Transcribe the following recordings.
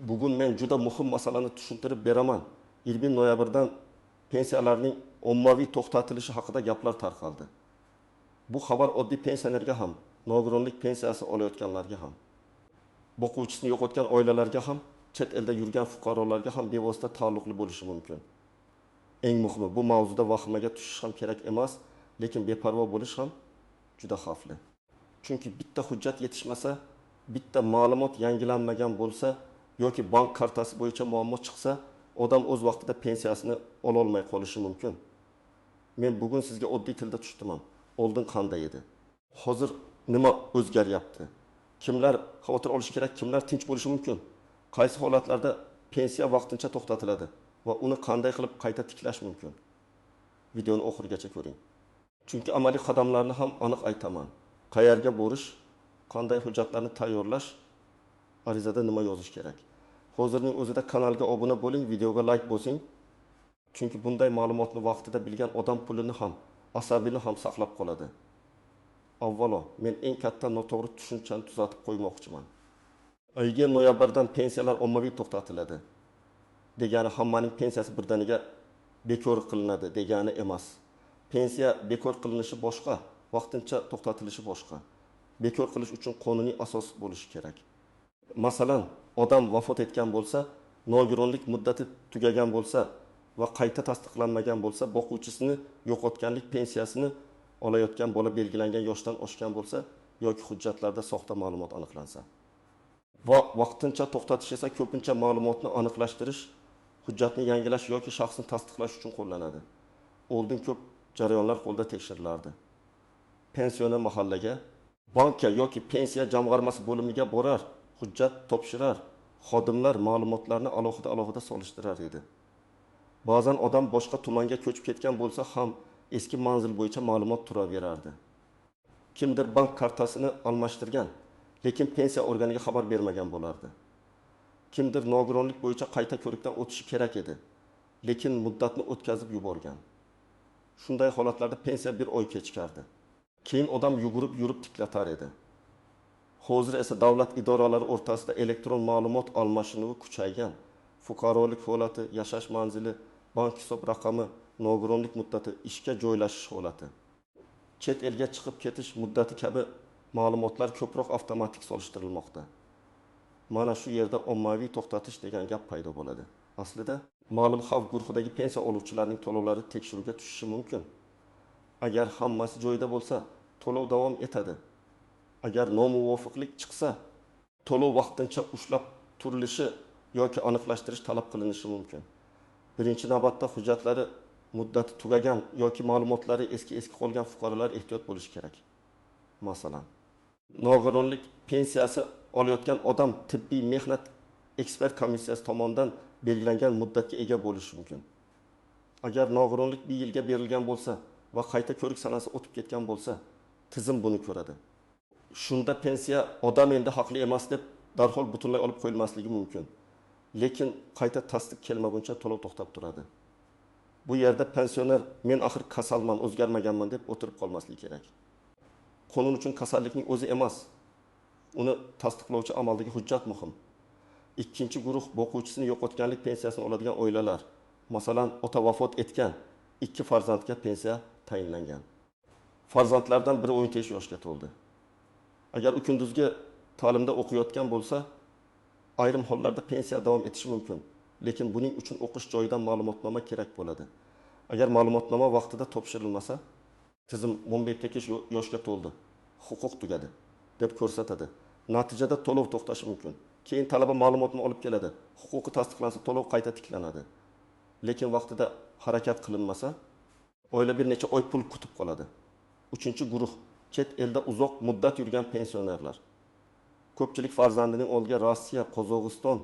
Bugun men juda muhim masalani tushuntirib beraman. 20 noyabrdan pensiyalarning ommaviy to'xtatilishi haqida gaplar tarqaldi. Bu xabar oddiy pensionerga ham, nogironlik pensiyasi olayotganlarga ham, boquvchisini yo'qotgan oilalarga ham, chet elda yurgan fuqarolarga ham bevosita taalluqli bo'lishi mumkin. Eng muhimi, bu mavzuda vahimaga tushish ham kerak emas, lekin beparvo bo'lish ham juda xavfli. Chunki bitta hujjat yetishmasa, bitta ma'lumot yangilanmagan bo'lsa yoki bank kartasi bo'yicha muammo chiqsa, odam o'z vaqtida pensiyasini ololmay qolishi mumkin. Men bugun sizga oddiy tilda tushdiman. Oldin qanday edi? Hozir nima o'zgaryapti? Kimlar xavotir olishi kerak, kimlar tinch bo'lishi mumkin? Qaysi holatlarda pensiya vaqtincha to'xtatiladi va uni qanday qilib qayta tiklash mumkin? Videoni oxirigacha ko'ring. Chunki amaliy qadamlarni ham aniq aytaman. Qayerga borish, qanday hujjatlarni tayyorlash, arizada nima yozish kerak. Hozirning o'zida kanalga obuna bo'ling, videoga like bosing. Chunki bunday ma'lumotni vaqtida bilgan odam pulini ham, asabini ham saqlab qoladi. Avvalo, men eng katta noto'g'ri tushunchani tuzatib qo'ymoqchiman. 20 noyabrdan pensiyalar ommaviy to'xtatiladi degani hammaning pensiyasi birdaniga bekor qilinadi degani emas. Pensiya bekor qilinishi boshqa, vaqtincha to'xtatilishi boshqa. Bekor qilish uchun qonuniy asos bo'lishi kerak. Masalan, odam vafot etgan bo'lsa, nogironlik muddati tugagan bo'lsa va qayta tasdiqlanmagan bo'lsa, boquvchisini yo'qotganlik pensiyasini olayotgan bola belgilangan yoshdan oshgan bo'lsa yoki hujjatlarda soxta ma'lumot aniqlansa. Va vaqtincha to'xtatish esa ko'pincha ma'lumotni aniqlashtirish, hujjatni yangilash yoki shaxsni tasdiqlash uchun qo'llanadi. Oldin ko'p jarayonlar qo'lda tekshirilardi. Pensioner mahallaga, bankka yoki pensiya jamg'armasi bo'limiga borar, hujjat topshirar, xodimlar ma'lumotlarni alohida-alohida solishtirar edi. Ba'zan odam boshqa tumanga ko'chib ketgan bo'lsa ham eski manzil bo'yicha ma'lumot turaverardi. Kimdir bank kartasini almashtirgan, lekin pensiya organiga xabar bermagan bo'lardi. Kimdir nogironlik bo'yicha qayta ko'rikdan o'tishi kerak edi, lekin muddatni o'tkazib yuborgan. Shunday holatlarda pensiya bir oy kechikardi. Keyin odam yugurib yurib tiklatar edi. Hozir esa davlat idoralari o'rtasida elektron ma'lumot almashinuvi kuchaygan. Fuqarolik holati, yashash manzili, bank hisob raqami, nogironlik muddati, ishga joylashish holati, chet elga chiqib ketish muddati kabi ma'lumotlar ko'proq avtomatik solishtirilmoqda. Mana shu yerda ommaviy to'xtatish degan gap paydo bo'ladi. Aslida ma'lum xavf guruhidagi pensiya oluvchilarning to'lovlari tekshiruvga tushishi mumkin. Agar hammasi joyida bo'lsa, to'lov davom etadi. Agar nomuvofiqlik chiqsa, to'lov vaqtincha ushlab turilishi yoki aniqlashtirish talab qilinishi mumkin. Birinchi navbatda hujjatlari muddati tugagan yoki ma'lumotlari eski qolgan fuqarolar ehtiyot bo'lishi kerak. Masalan, nogironlik pensiyasi olayotgan odam tibbiy mehnat ekspert komissiyasi tomonidan belgilangan muddatga ega bo'lishi mumkin. Agar nogironlik bir yilga berilgan bo'lsa va qayta ko'rik sanasi o'tib ketgan bo'lsa, tizim buni ko'radi. Shunda pensiya odam endi haqli emas deb darhol butunlay olib qo'yilmasligi mumkin. Lekin qayta tasdiq kelmaguncha to'lov to'xtab turadi. Bu yerda pensioner men axir kasalman, o'zgarmaganman deb o'tirib qolmasligi kerak. Qonun uchun kasallikning o'zi emas, uni tasdiqlovchi amaldagi hujjat muhim. Ikkinchi guruh boquvchisini yo'qotganlik pensiyasini oladigan oilalar. Masalan, ota vafot etgan, 2 farzandga pensiya tayinlangan. Farzandlardan biri 15 yoshga to'ldi. Agar u kunduzgi ta'limda o'qiyotgan bo'lsa, ayrim hollarda pensiya davom etishi mumkin. Lekin buning uchun o'qish joyidan ma'lumotnoma kerak bo'ladi. Agar ma'lumotnoma vaqtida topshirilmasa, tizim 15 yoshga to'ldi, huquq tugadi deb ko'rsatadi. Natijada to'lov to'xtashi mumkin. Keyin talaba ma'lumotni olib keladi. Huquqi tasdiqlansa to'lov qayta tiklanadi. Lekin vaqtida harakat qilinmasa, oila bir necha oy pul kutib qoladi. Uchinchi guruh chet elda uzoq muddat yurgan pensionerlar. Ko'pchilik farzandining oldiga Rossiya, Qozog'iston,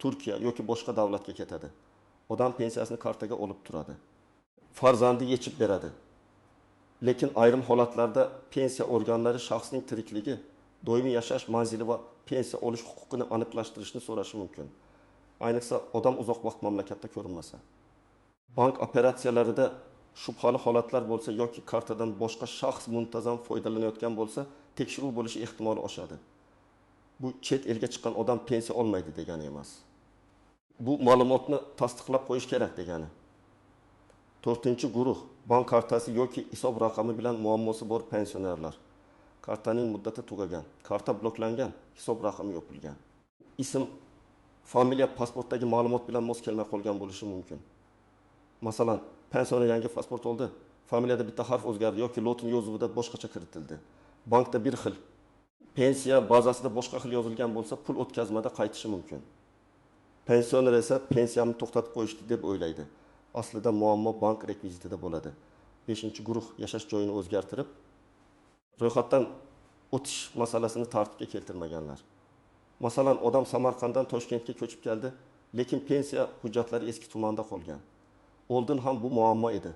Turkiya yoki boshqa davlatga ketadi. Odam pensiyasini kartaga olib turadi. Farzandi yechib beradi. Lekin ayrim holatlarda pensiya organlari shaxsning tirikligi, doimiy yashash manzili va pensiya olish huquqini aniqlashtirishni so'rashi mumkin. Ayniqsa odam uzoq vaqt mamlakatda ko'rinmasa. Bank operatsiyalarida shubhali holatlar bo'lsa yoki kartadan boshqa shaxs muntazam foydalanayotgan bo'lsa, tekshiruv bo'lishi ehtimoli oshadi. Bu chet elga chiqqan odam pensiya olmaydi degani emas. Bu ma'lumotni tasdiqlab qo'yish kerak degani. To'rtinchi guruh: bank kartasi yoki hisob raqami bilan muammosi bor pensionerlar. Kartaning muddati tugagan, karta bloklangan, hisob raqami yopilgan. Ism, familiya pasportdagi ma'lumot bilan mos kelmay qolgan bo'lishi mumkin. Masalan, pensioner yangi pasport oldi, familiyada bitta harf o'zgardi yoki lotin yozuvida boshqacha kiritildi. Bankda bir xil, pensiya bazasida boshqa xil yozilgan bo'lsa, pul o'tkazmada qaytishi mumkin. Pensioner esa pensiyamni to'xtatib qo'yishdi deb o'ylaydi. Aslida muammo bank rekvizitida bo'ladi. Beshinchi guruh: yashash joyini o'zgartirib, ro'yxatdan o'tish masalasini tartibga keltirmaganlar. Masalan, odam Samarqanddan Toshkentga ko'chib keldi, lekin pensiya hujjatlari eski tumanda qolgan. Oldin ham bu muammo edi.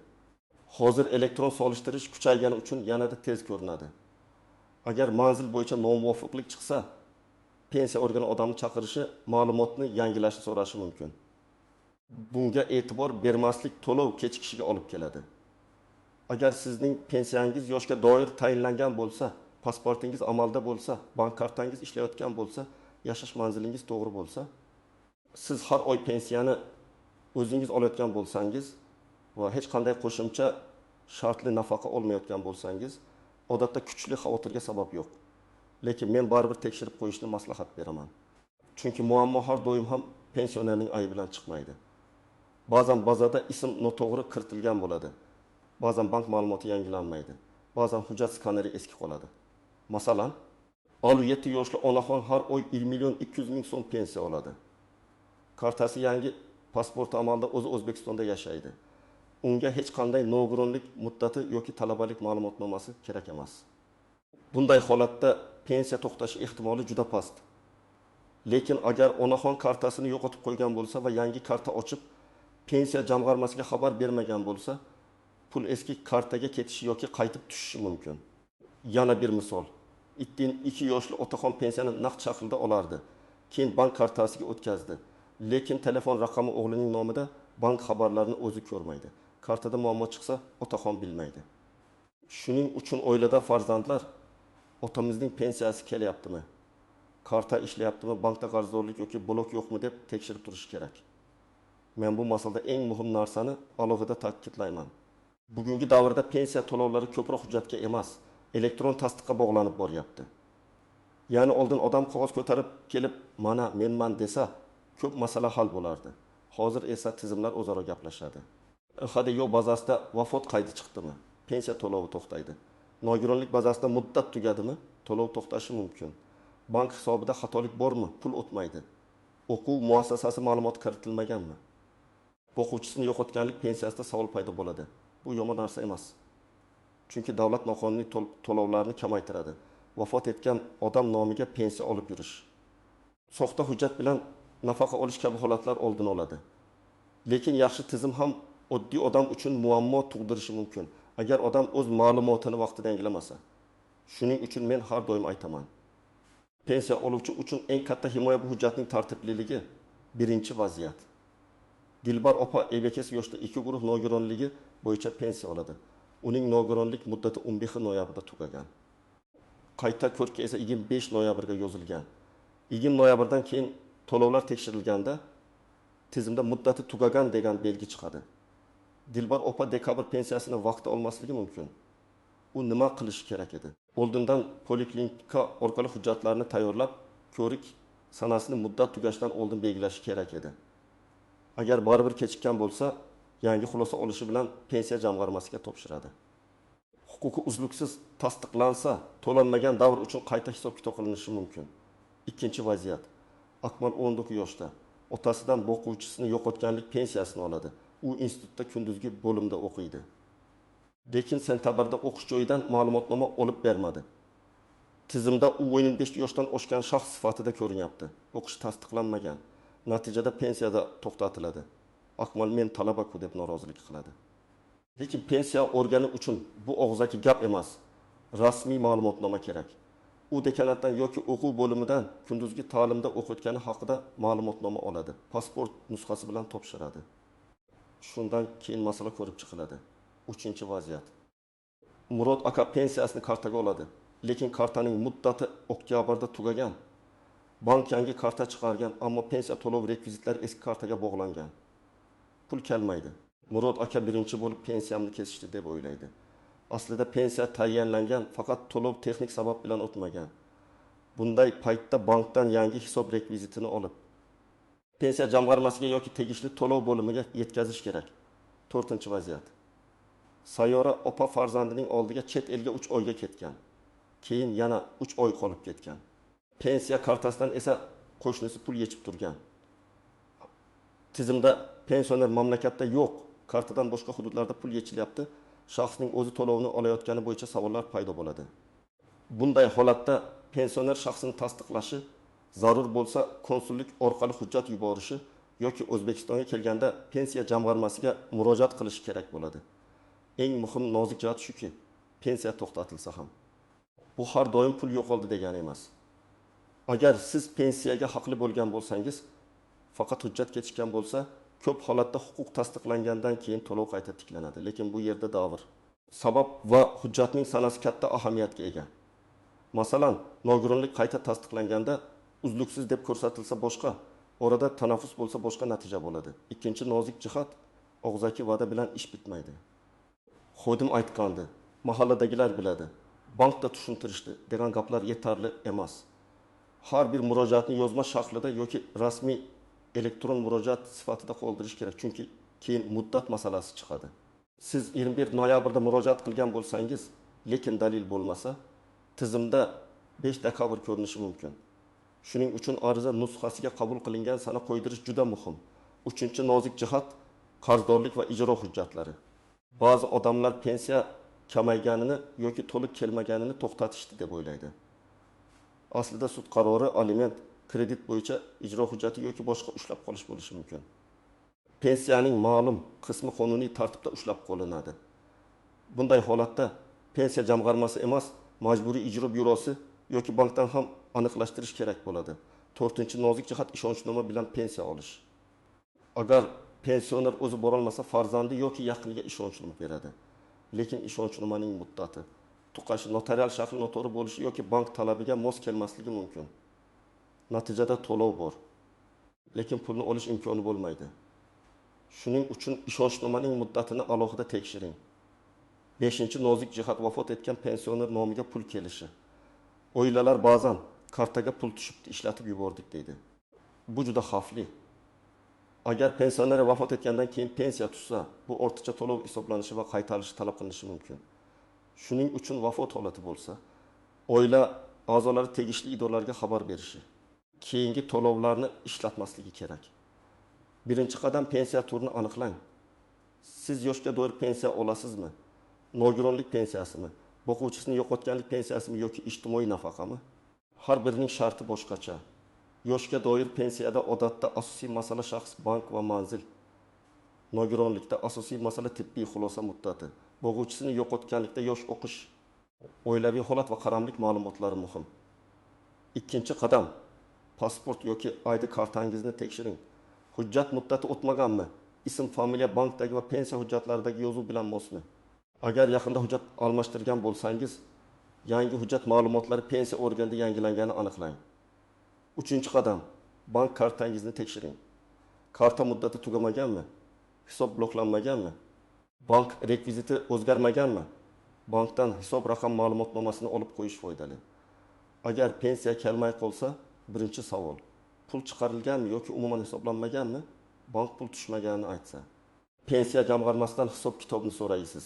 Hozir elektron solishtirish kuchaygani uchun yanada tez ko'rinadi. Agar manzil bo'yicha nomuvofiqlik chiqsa, pensiya organi odamni chaqirishi, ma'lumotni yangilashni so'rashi mumkin. Bunga e'tibor bermaslik to'lov kechikishiga olib keladi. Agar sizning pensiyangiz yoshga doir tayinlangan bo'lsa, pasportingiz amalda bo'lsa, bank kartangiz ishlayotgan bo'lsa, yashash manzilingiz to'g'ri bo'lsa, siz har oy pensiyani o'zingiz olayotgan bo'lsangiz va hech qanday qo'shimcha shartli nafaqa olmayotgan bo'lsangiz, odatda kuchli xavotirga sabab yo'q. Lekin men baribir tekshirib qo'yishni maslahat beraman. Chunki muammo har doim ham pensionerning aybi bilan chiqmaydi. Ba'zan bazada ism noto'g'ri kiritilgan bo'ladi. Ba'zan bank ma'lumoti yangilanmaydi. Ba'zan hujjat skaneri eski qoladi. Masalan, 57 yoshli onaxon har oy 1 million 200 ming so'm pensiya oladi. Kartasi yangi, pasporti amalda, o'zi O'zbekistonda yashaydi. Unga hech qanday nogironlik muddati yoki talabalik ma'lumotnomasi kerak emas. Bunday holatda pensiya to'xtashi ehtimoli juda past. Lekin agar onaxon kartasini yo'qotib qo'ygan bo'lsa va yangi karta ochib, pensiya jamg'armasiga xabar bermagan bo'lsa, pul eski kartaga ketishi yoki qaytib tushishi mumkin. Yana bir misol. 2 yoshli otaxon pensiyani naqd shaklda olardi. Keyin bank kartasiga o'tkazdi. Lekin telefon raqami o'g'lining nomida, bank xabarlarini o'zi ko'rmaydi. Kartada muammo chiqsa, otaxon bilmaydi. Shuning uchun oilada farzandlar otamizning pensiyasi kelyaptimi, karta ishlayaptimi, bankda qarzdorlik yoki blok yo'qmi deb tekshirib turishi kerak. Men bu masalada eng muhim narsani alohida ta'kidlayman. Bugungi davrda pensiya to'lovlari ko'proq hujjatga emas, elektron tasdiqqa bog'lanib boryapti. Ya'ni oldin odam qog'oz ko'tarib kelib, mana menman desa, ko'p masala hal bo'lardi. Hozir esa tizimlar o'zaro gaplashadi. IHD yo'q bazasida vafot qaydi chiqdimi, pensiya to'lovi to'xtaydi. Nogironlik bazasida muddat tugadimi, to'lov to'xtashi mumkin. Bank hisobida xatolik bormi, pul o'tmaydi. O'quv muassasasi ma'lumot kiritilmaganmi? O'quvchisini yo'qotganlik pensiyasida savol paydo bo'ladi. Bu yomon narsa emas. Chunki davlat noqonuniy to'lovlarni kamaytiradi. Vafot etgan odam nomiga pensiya olib yurish, soxta hujjat bilan nafaqa olish kabi holatlar oldini oladi. Lekin yaxshi tizim ham oddiy odam uchun muammo tug'dirishi mumkin, agar odam o'z ma'lumotini vaqtida yangilamasa. Shuning uchun men har doim aytaman. Pensiya oluvchi uchun eng katta himoya bu hujjatning tartibliligi. Birinchi vaziyat. Dilbar opa 52 yoshda 2 guruh nogironligi bo'yicha pensiya oladi. Uning nogironlik muddati 15 noyabrda tugagan. Qayta ko'rikka esa 25 noyabrga yozilgan. 20 noyabrdan keyin to'lovlar tekshirilganda tizimda muddati tugagan degan belgi chiqadi. Dilbar opa dekabr pensiyasini vaqtida olmasligi mumkin. U nima qilishi kerak edi? Oldindan poliklinika orqali hujjatlarni tayyorlab, ko'rik sanasini muddat tugashidan oldin belgilashi kerak edi. Agar baribir kechikkan bo'lsa, yangi xulosa olishi bilan pensiya jamg'armasiga topshiradi. Huquqi uzluksiz tasdiqlansa, to'lanmagan davr uchun qayta hisob-kitob qilinishi mumkin. Ikkinchi vaziyat. Akmal 19 yoshda. Otasidan boquvchisini yo'qotganlik pensiyasini oladi. U institutda kunduzgi bo'limda o'qiydi. Lekin sentabrda o'qish joyidan ma'lumotnoma olib bermadi. Tizimda u 15 yoshdan oshgan shaxs sifatida ko'rinyapti. O'qish tasdiqlanmagan. Natijada pensiyada to'xtatiladi. Akmal men talaba-ku deb norozilik qiladi. Lekin pensiya organi uchun bu og'zaki gap emas. Rasmiy ma'lumotnoma kerak. U dekanatdan yoki o'quv bo'limidan kunduzgi ta'limda o'qiyotgani haqida ma'lumotnoma oladi. Pasport nusxasi bilan topshiradi. Shundan keyin masala ko'rib chiqiladi. Uchinchi vaziyat. Murod aka pensiyasini kartaga oladi. Lekin kartaning muddati oktyabrda tugagan. Bank yangi karta chiqargan, ammo pensiya to'lov rekvizitlari eski kartaga bog'langan. Pul kelmaydi. Murod aka birinchi bo'lib pensiyamni kesishdi deb o'ylaydi. Aslida pensiya tayinlangan, faqat to'lov texnik sabab bilan o'tmagan. Bunday paytda bankdan yangi hisob rekvizitini olib, pensiya jamg'armasiga yoki tegishli to'lov bo'limiga yetkazish kerak. To'rtinchi vaziyat. Sayyora opa farzandining oldiga chet elga 3 oyga ketgan. Keyin yana 3 oy qolib ketgan. Pensiya kartasidan esa qo'shnisi pul yechib turgan. Tizimda pensioner mamlakatda yo'q, kartadan boshqa hududlarda pul yechilyapti. Shaxsning o'zi to'lovni olayotgani bo'yicha savollar paydo bo'ladi. Bunday holatda pensioner shaxsini tasdiqlashi, zarur bo'lsa konsullik orqali hujjat yuborishi yoki O'zbekistonga kelganda pensiya jamg'armasiga murojaat qilishi kerak bo'ladi. Eng muhim nozik jihat shuki, pensiya to'xtatilsa ham bu har doim pul yo'qoldi degani emas. Agar siz pensiyaga haqli bo'lgan bo'lsangiz, faqat hujjat kechikkan bo'lsa, ko'p holatda huquq tasdiqlangandan keyin to'lov qayta tiklanadi. Lekin bu yerda davr, sabab va hujjatning sanasi katta ahamiyatga ega. Masalan, nogironlik qayta tasdiqlanganda uzluksiz deb ko'rsatilsa boshqa, orada tanaffus bo'lsa boshqa natija bo'ladi. Ikkinchi nozik jihat, og'zaki va'da bilan ish bitmaydi. Xodim aytgandi, mahalladagilar biladi, bankda tushuntirishdi degan gaplar yetarli emas. Har bir murojaatni yozma shaklida yoki rasmiy elektron murojaat sifatida qoldirish kerak, chunki keyin muddat masalasi chiqadi. Siz 21 noyabrda murojaat qilgan bo'lsangiz, lekin dalil bo'lmasa, tizimda 5 dekabr ko'rinishi mumkin. Shuning uchun ariza nusxasiga qabul qilingan sana qo'ydirish juda muhim. Uchinchi nozik jihat, qarzdorlik va ijro hujjatlari. Ba'zi odamlar pensiya kamayganini yoki to'liq kelmaganini to'xtatishdi deb o'ylaydi. Aslida sud qarori, aliment, kredit bo'yicha ijro hujjati yoki boshqa ushlab qolish bo'lishi mumkin. Pensiyaning ma'lum qismi qonuniy tartibda ushlab qolinadi. Bunday holatda pensiya jamg'armasi emas, majburiy ijro byurosi yoki bankdan ham aniqlashtirish kerak bo'ladi. To'rtinchi nozik jihat, ishonchnoma bilan pensiya olish. Agar pensioner o'zi borolmasa, farzandi yoki yaqiniga ishonchnoma beradi. Lekin ishonchnomaning muddati tuqashi, notarial shakli noto'g'ri bo'lishi yoki bank talabiga mos kelmasligi mumkin. Natijada to'lov bor, lekin pulni olish imkoni bo'lmaydi. Shuning uchun ishonchnomaning muddatini alohida tekshiring. Beshinchi nozik jihat, vafot etgan pensioner nomiga pul kelishi. Oilalar ba'zan kartaga pul tushibdi, ishlatib yubordik deydi. Bu juda xavfli. Agar pensioner vafot etgandan keyin pensiya tushsa, bu ortiqcha to'lov hisoblanishi va qaytarilishi talab qilinishi mumkin. Shuning uchun vafot holati bo'lsa, oila a'zolari tegishli idoralarga xabar berishi, keyingi to'lovlarni ishlatmasligi kerak. Birinchi qadam, pensiya turini aniqlang. Siz yoshga doir pensiya olasizmi? Nogironlik pensiyasimi? Boquvchisini yo'qotganlik pensiyasimi yoki ijtimoiy nafaqami? Har birining sharti boshqacha. Yoshga doir pensiyada odatda asosiy masala shaxs, bank va manzil. Nogironlikda asosiy masala tibbiy xulosa muddati. Boquvchisini yo'qotganlikda yosh, o'qish, oilaviy holat va qaramlik ma'lumotlari muhim. Ikkinchi qadam, pasport yoki ID kartangizni tekshiring. Hujjat muddati o'tmaganmi? Ism, familiya, bankdagi va pensiya hujjatlaridagi yozuv bilan mosmi? Agar yaqinda hujjat almashtirgan bo'lsangiz, yangi hujjat ma'lumotlari pensiya organida yangilanganini aniqlang. Uchinchi qadam, bank kartangizni tekshiring. Karta muddati tugamaganmi? Hisob bloklanmaganmi? Bank rekviziti o'zgarmaganmi? Bankdan hisob raqam ma'lumotnomasini olib qo'yish foydali. Agar pensiya kelmay qolsa, birinchi savol: pul chiqarilganmi yoki umuman hisoblanmaganmi? Bank pul tushmaganini aytsa, pensiya jamg'armasidan hisob kitobni so'raysiz.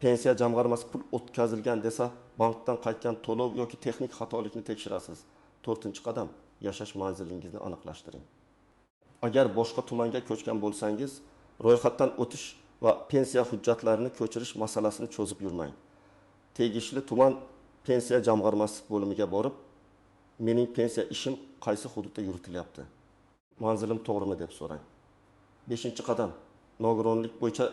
Pensiya jamg'armasi pul o'tkazilgan desa, bankdan qaytgan to'lov yoki texnik xatolikni tekshirasiz. To'rtinchi qadam, yashash manzilingizni aniqlashtiring. Agar boshqa tumanga ko'chgan bo'lsangiz, ro'yxatdan o'tish va pensiya hujjatlarini ko'chirish masalasini cho'zib yurmang. Tegishli tuman pensiya jamg'armasi bo'limiga borib, mening pensiya ishim qaysi hududda yuritilyapti? Manzilim to'g'rimi deb so'rang. Beshinchi qadam, nogironlik bo'yicha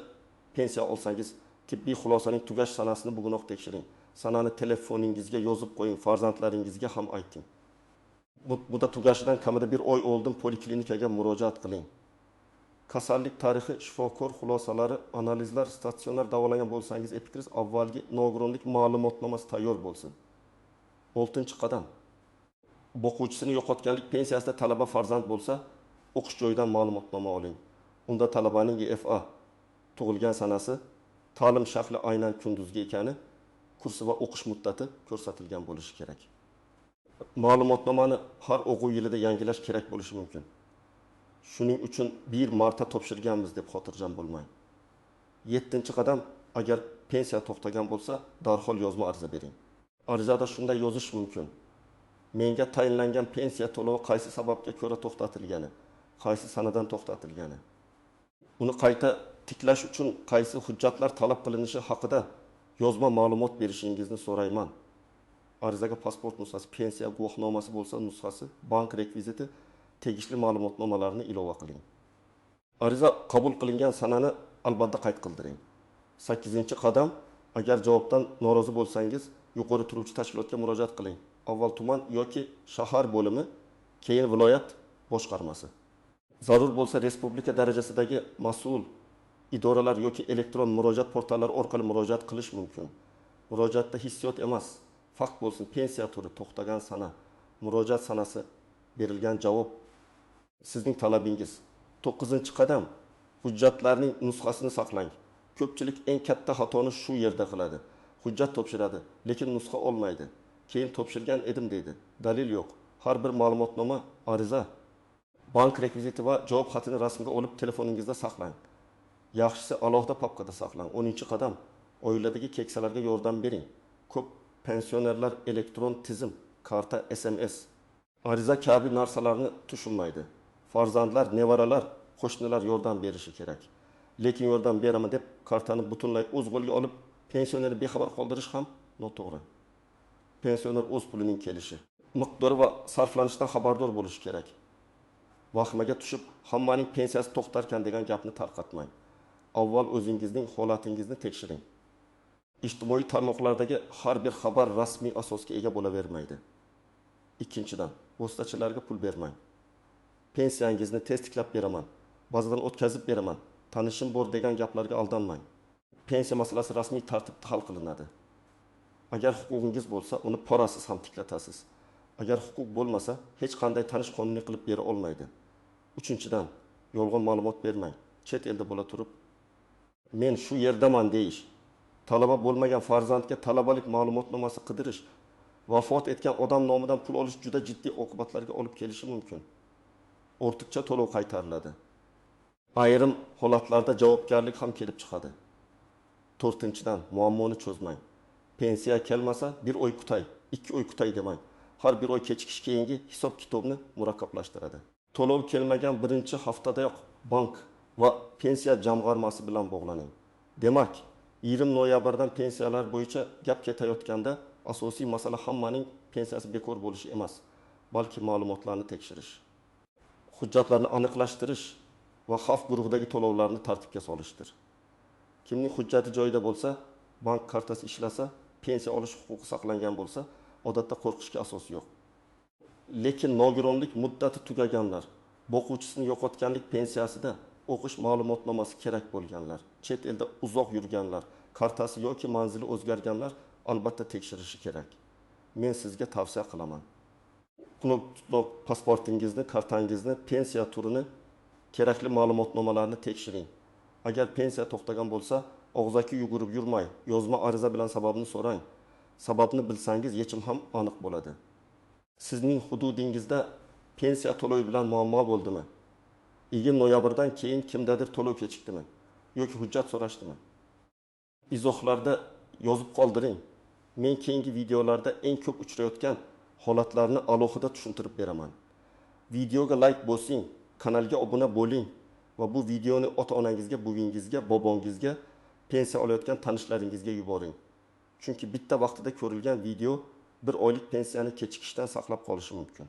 pensiya olsangiz, tibbiy xulosaning tugash sanasini bugunoq tekshiring. Sanani telefoningizga yozib qo'ying, farzandlaringizga ham ayting. Muddat tugashidan kamida bir oy oldin poliklinikaga murojaat qiling. Kasallik tarixi, shifokor xulosalari, analizlar, statsionar davolangan bo'lsangiz, epikriz avvalgi nogironlik ma'lumotnomasi tayyor bo'lsin. Oltinchi qadam, Boquvchisini yo'qotganlik pensiyasida talaba farzand bo'lsa, o'qish joyidan ma'lumotnoma oling. Unda talabaning YFA, tug'ilgan sanasi, ta'lim shakli aynan kunduzgi ekani, kursi va o'qish muddati ko'rsatilgan bo'lishi kerak. Ma'lumotnomani har o'quv yilida yangilash kerak bo'lishi mumkin. Shuning uchun bir marta topshirganmiz deb xotirjam bo'lmang. 7-qadam, agar pensiya to'xtagan bo'lsa, darhol yozma ariza bering. Arizada shunday yozish mumkin: menga tayinlangan pensiya to'lovi qaysi sababga ko'ra to'xtatilgani, qaysi sanadan to'xtatilgani, uni qayta tiklash uchun qaysi hujjatlar talab qilinishi haqida yozma ma'lumot berishingizni so'rayman. Arizaga pasport nusxasi, pensiya guvohnomasi bo'lsa nusxasi, bank rekviziti, tegishli ma'lumotnomalarni ilova qiling. Ariza qabul qilingan sanani albatta qayd qildiring. 8-qadam, agar javobdan norozi bo'lsangiz, yuqori turuvchi tashkilotga murojaat qiling. Avval tuman yoki shahar bo'limi, keyin viloyat boshqarmasi. Zarur bo'lsa respublika darajasidagi mas'ul idoralar yoki elektron murojaat portallari orqali murojaat qilish mumkin. Murojaatda hissiyot emas, fakt bo'lsin: pensiya turi, to'xtagan sana, murojaat sanasi, berilgan javob, sizning talabingiz. 9-qadam, hujjatlarning nusxasini saqlang. Ko'pchilik eng katta xatoni shu yerda qiladi. Hujjat topshiradi, lekin nusxa olmaydi. Keyin topshirgan edim deydi. Dalil yo'q. Har bir ma'lumotnoma, ariza, bank rekviziti va javob xatini rasmga olib telefoningizda saqlang. Yaxshisi alohida papkada saqlang. 10-qadam, oiladagi keksalarga yordam bering. Ko'p pensionerlar elektron tizim, karta, SMS, ariza kabi narsalarni tushunmaydi. Farzandlar, nevaralar, qo'shnilar yordam berishi kerak. Lekin yordam beraman deb kartani butunlay o'z qo'liga olib, pensionerni bexabar qoldirish ham noto'g'ri. Pensioner o'z pulining kelishi, miqdori va sarflanishidan xabardor bo'lishi kerak. Vahimaga tushib, hammaning pensiyasi to'xtarkan degan gapni tarqatmang. Avval o'zingizning holatingizni tekshiring. Ijtimoiy tarmoqlardagi har bir xabar rasmiy asosga ega bo'lavermaydi. Ikkinchidan, vositachilarga pul bermang. Pensiyangizni tez tiklab beraman, bazadan o'tkazib beraman, tanishim bor degan gaplarga aldanmang. Pensiya masalasi rasmiy tartibda hal qilinadi. Agar huquqingiz bo'lsa, uni porasiz ham tiklatasiz. Agar huquq bo'lmasa, hech qanday tanish qonuniy qilib bera olmaydi. Uchinchidan, yolg'on ma'lumot bermang. Chet elda bo'la turib, men shu yerdaman deyish, talaba bo'lmagan farzandga talabalik ma'lumotnomasi qidirish, vafot etgan odam nomidan pul olish juda jiddiy oqibatlarga olib kelishi mumkin. Ortiqcha to'lov qaytariladi. Ayrim holatlarda javobgarlik ham kelib chiqadi. 4-dan, muammoni cho'zmang. Pensiya kelmasa bir oy kutay, 2 oy kutay demang. Har bir oy kechikish keyingi hisob-kitobni murakkablashtiradi. To'lov kelmagan birinchi haftadayoq bank va pensiya jamg'armasi bilan bog'laning. Demak, 20 noyabrdan pensiyalar bo'yicha gap ketayotganda asosiy masala hammaning pensiyasi bekor bo'lishi emas, balki ma'lumotlarni tekshirish, hujjatlarni aniqlashtirish va xavf guruhidagi to'lovlarni tartibga solishdir. Kimning hujjati joyida bo'lsa, bank kartasi ishlasa, pensiya olish huquqi saqlangan bo'lsa, odatda qo'rqishga asos yo'q. Lekin nogironlik muddati tugaganlar, boquvchisini yo'qotganlik pensiyasida o'qish ma'lumotnomasi kerak bo'lganlar, chet elda uzoq yurganlar, kartasi yoki manzili o'zgarganlar albatta tekshirishi kerak. Men sizga tavsiya qilaman. Pasportingizni, kartangizni, pensiya turini, kerakli ma'lumotnomalarni tekshiring. Agar pensiya to'xtagan bo'lsa, og'zaki yugurib yurmay, yozma ariza bilan sababini so'rang. Sababni bilsangiz, yechim ham aniq bo'ladi. Sizning hududingizda pensiya to'lovi bilan muammo bo'ldimi? 20 noyabrdan keyin kimdadir to'lov kechikdimi yoki hujjat so'rashdimi? Izohlarda yozib qoldiring. Men keyingi videolarda eng ko'p uchrayotgan holatlarni alohida tushuntirib beraman. Videoga like bosing, kanalga obuna bo'ling va bu videoni ota-onangizga, buvingizga, bobongizga, pensiya olayotgan tanishlaringizga yuboring. Chunki bitta vaqtida ko'rilgan video bir oylik pensiyani kechikishdan saqlab qolishi mumkin.